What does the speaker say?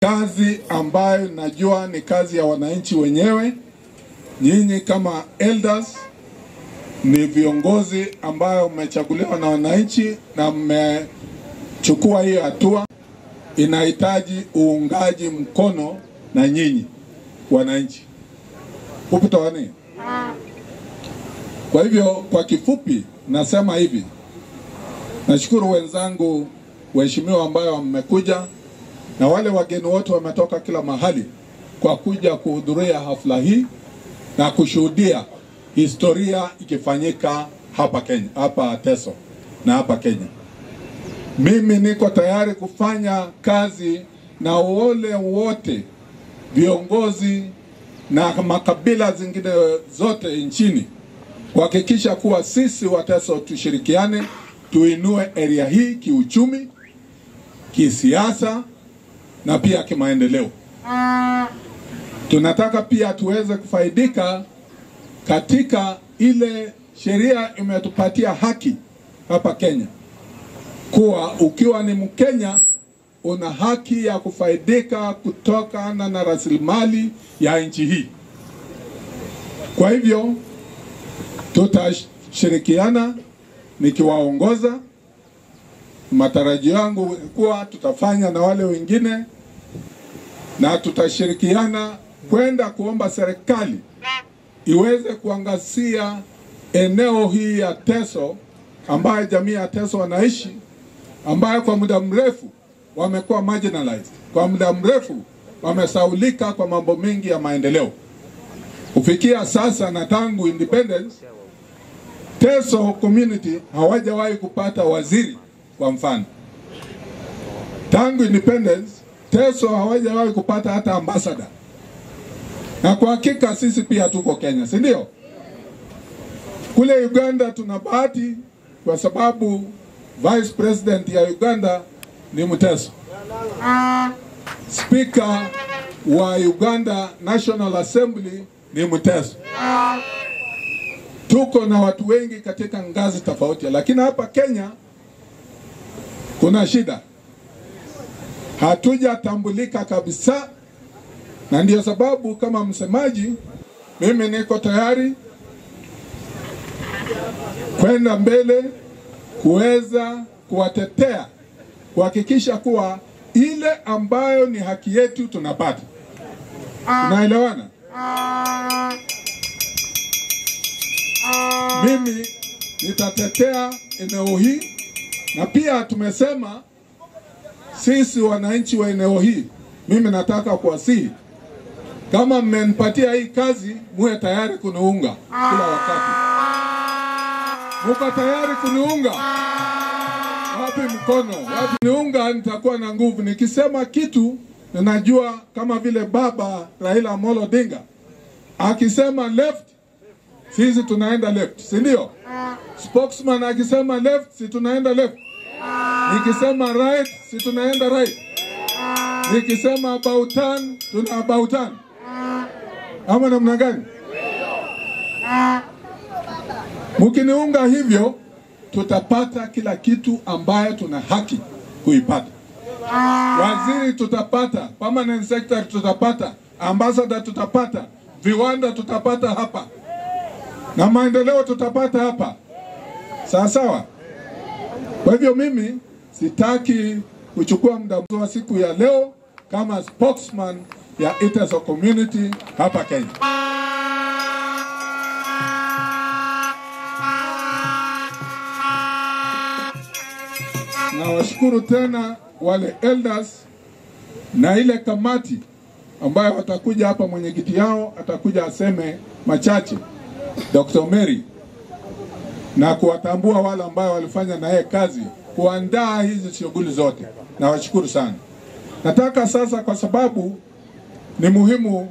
Kazi ambayo najua ni kazi ya wananchi wenyewe. Nyinyi kama elders ni viongozi ambayo mmechaguliwa na wananchi na mmechukua hiyo hatua. Inahitaji uungaji mkono na nyinyi wananchi. Upitawani. Kwa hivyo kwa kifupi nasema hivi. Nashukuru wenzangu waheshimiwa ambayo mmekuja na wale wageni wote wametoka kila mahali kwa kuja kuhudhuria hafla hii na kushuhudia historia ikifanyika hapa Kenya, hapa Teso na hapa Kenya. Mimi niko tayari kufanya kazi na wale wote viongozi na makabila zingine zote nchini kuhakikisha kuwa sisi wa Teso tushirikiane, tuinue area hii kiuchumi, kisiasa na pia kimaendeleo. Tunataka pia tuweze kufaidika katika ile sheria imetupatia haki hapa Kenya, kuwa ukiwa ni Mkenya una haki ya kufaidika kutokana na rasilimali ya nchi hii. Kwa hivyo tutashirikiana nikiwaongoza. Matarajio yangu kuwa tutafanya na wale wengine na tutashirikiana kwenda kuomba serikali iweze kuangazia eneo hii ya Teso ambayo jamii ya Teso wanaishi, ambayo kwa muda mrefu wamekuwa marginalized, kwa muda mrefu wamesaulika kwa mambo mengi ya maendeleo. Kufikia sasa na tangu independence, Teso community hawajawahi kupata waziri kwa mfano. Tangu independence, Teso hawajawahi kupata hata ambassador. Na kwa hakika sisi pia tuko Kenya, si ndio? Kule Uganda tuna bahati kwa sababu Vice President ya Uganda ni Mteso. Speaker wa Uganda National Assembly ni Mteso. Tuko na watu wengi katika ngazi tofauti, lakini hapa Kenya kuna shida. Hatujatambulika kabisa, na ndio sababu kama msemaji mimi niko tayari kwenda mbele kuweza kuwatetea, kuhakikisha kuwa ile ambayo ni haki yetu tunapata. Tunaelewana? Mimi nitatetea eneo hii, na pia tumesema sisi wananchi wa eneo hii, mimi nataka kuwasihi, kama mmenipatia hii kazi muwe tayari kuniunga kila wakati. Muko tayari kuniunga? Wapi mkono? Wapi niunga? Nitakuwa na nguvu. Nikisema kitu ninajua, kama vile baba Raila Amolo Odinga akisema left, sisi tunaenda left, si ndio? Spokesman akisema left, si tunaenda left. Nikisema right, si tunaenda right. Nikisema about turn, tuna about turn. Ama namna gani? Mkiniunga hivyo, tutapata kila kitu ambayo tuna haki kuipata. Waziri tutapata, permanent secretary tutapata, ambassador tutapata, viwanda tutapata hapa, na maendeleo tutapata hapa. Sawa sawa? Kwa hivyo mimi sitaki kuchukua muda wa siku ya leo kama spokesman ya Iteso community hapa Kenya. Nawashukuru tena wale elders na ile kamati ambayo watakuja hapa, mwenyekiti yao atakuja aseme machache, Dr. Mary, na kuwatambua wale ambao walifanya na yeye kazi kuandaa hizi shughuli zote. Nawashukuru sana. Nataka sasa, kwa sababu ni muhimu,